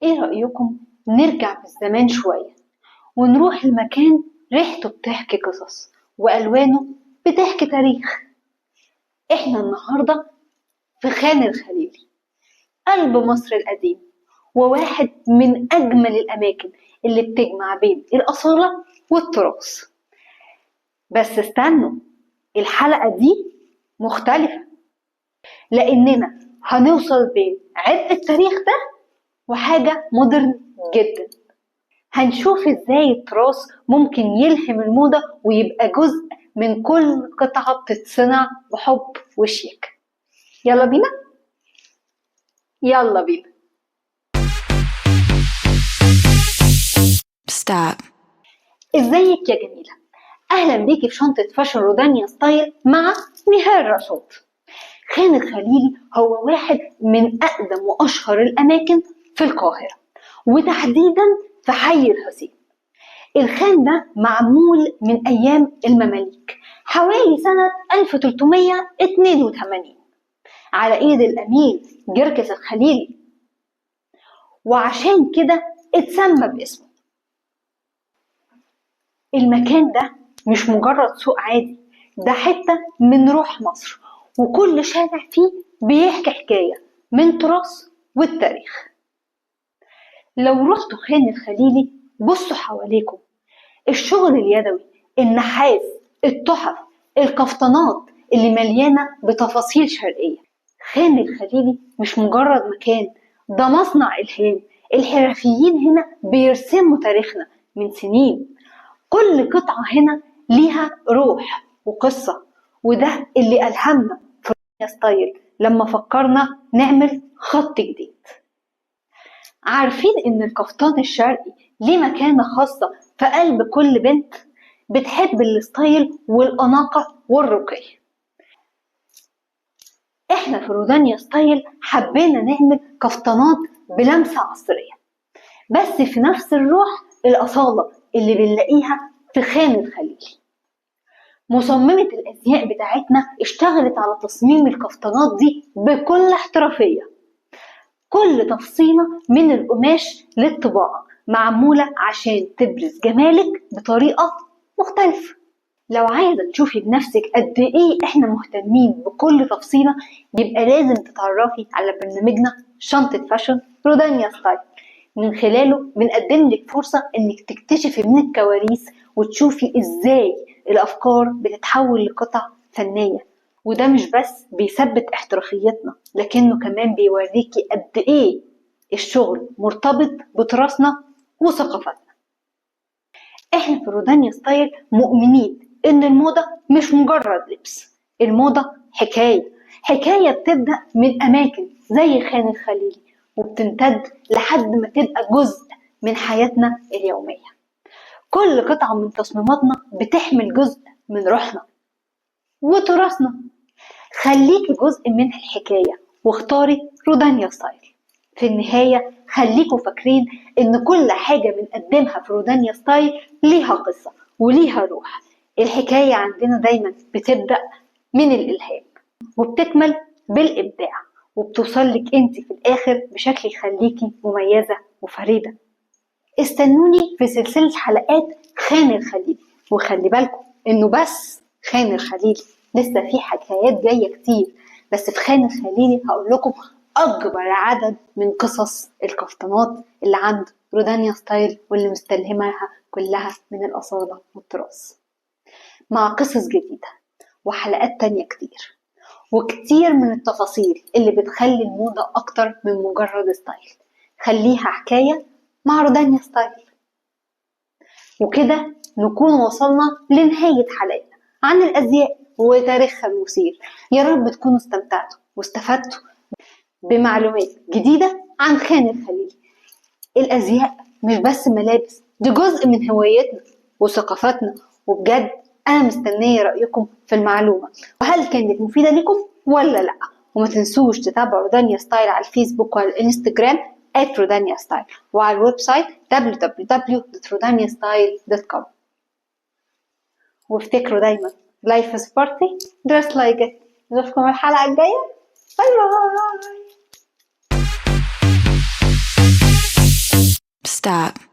ايه رأيكم نرجع بالزمان شوية ونروح لمكان ريحته بتحكي قصص وألوانه بتحكي تاريخ؟ احنا النهاردة في خان الخليلي، قلب مصر القديم، وواحد من أجمل الأماكن اللي بتجمع بين الأصالة والتراث. بس استنوا، الحلقة دي مختلفة لأننا هنوصل بين عبء التاريخ ده وحاجة مودرن جدا. هنشوف ازاي التراث ممكن يلهم الموضة ويبقى جزء من كل قطعة بتتصنع بحب وشيك. يلا بينا، يلا بينا. Stop. ازيك يا جميلة؟ اهلا بيكي في شنطة fashion رودانيا ستايل مع نهال رشاد. خان الخليلي هو واحد من اقدم واشهر الاماكن في القاهرة، وتحديدا في حي الحسين. الخان ده معمول من ايام المماليك حوالي سنة 1382 على ايد الامير جركس الخليلي، وعشان كده اتسمى باسمه. المكان ده مش مجرد سوق عادي، ده حتة من روح مصر، وكل شارع فيه بيحكي حكاية من تراث والتاريخ. لو رحتوا خان الخليلي بصوا حواليكم، الشغل اليدوي، النحاس، التحف، الكفتانات اللي مليانة بتفاصيل شرقية. خان الخليلي مش مجرد مكان، ده مصنع إلهام. الحرفيين هنا بيرسموا تاريخنا من سنين. كل قطعة هنا ليها روح وقصة، وده اللي ألهمنا في ستايل لما فكرنا نعمل خط جديد. عارفين إن الكفتان الشرقي ليه مكانة خاصة في قلب كل بنت بتحب ال style والأناقة والرقي. احنا في رودانيا ستايل حبينا نعمل كفتانات بلمسة عصرية، بس في نفس الروح الأصالة اللي بنلاقيها في خان الخليلي. مصممة الأزياء بتاعتنا اشتغلت على تصميم الكفتانات دي بكل احترافية. كل تفصيلة من القماش للطباعة معمولة عشان تبرز جمالك بطريقة مختلفة. لو عايزة تشوفي بنفسك قد ايه احنا مهتمين بكل تفصيلة، يبقى لازم تتعرفي على برنامجنا شنطة fashion رودانيا ستايل. من خلاله بنقدم لك فرصة انك تكتشفي من الكواليس وتشوفي ازاي الافكار بتتحول لقطع فنية. وده مش بس بيثبت احترافيتنا، لكنه كمان بيوريكي قد ايه الشغل مرتبط بتراثنا وثقافتنا. احنا في رودانيا ستايل مؤمنين ان الموضة مش مجرد لبس، الموضة حكاية، حكاية بتبدأ من اماكن زي خان الخليلي وبتمتد لحد ما تبقى جزء من حياتنا اليومية. كل قطعة من تصميماتنا بتحمل جزء من روحنا وتراثنا. خليكي جزء من الحكاية واختاري رودانيا ستايل. في النهاية خليكوا فاكرين ان كل حاجة بنقدمها في رودانيا ستايل ليها قصة وليها روح. الحكاية عندنا دايما بتبدأ من الإلهام وبتكمل بالإبداع، وبتوصلك انت في الآخر بشكل يخليكي مميزة وفريدة. استنوني في سلسلة حلقات خان الخليلي، وخلي بالكم انه بس خان الخليلي لسه في حكايات جاية كتير، بس في خان الخليلي هقول لكم أكبر عدد من قصص الكفتانات اللي عند رودانيا ستايل واللي مستلهمها كلها من الأصالة والتراث، مع قصص جديدة وحلقات تانية كتير وكتير من التفاصيل اللي بتخلي الموضة أكتر من مجرد style. خليها حكاية مع رودانيا ستايل. وكده نكون وصلنا لنهاية حلقتنا عن الأزياء وتاريخها المثير. يا رب تكونوا استمتعتوا واستفدتوا بمعلومات جديدة عن خان الخليلي. الأزياء مش بس ملابس، دي جزء من هويتنا وثقافتنا، وبجد أنا مستنية رأيكم في المعلومة، وهل كانت مفيدة لكم ولا لأ؟ وما تنسوش تتابعوا رودانيا ستايل على الفيسبوك وعلى الانستجرام @رودانيا ستايل، وعلى ال website www.rodaniastyle.com. وافتكروا دايما life is party, dress like it. نشوفكم الحلقة الجاية. bye bye. Stop.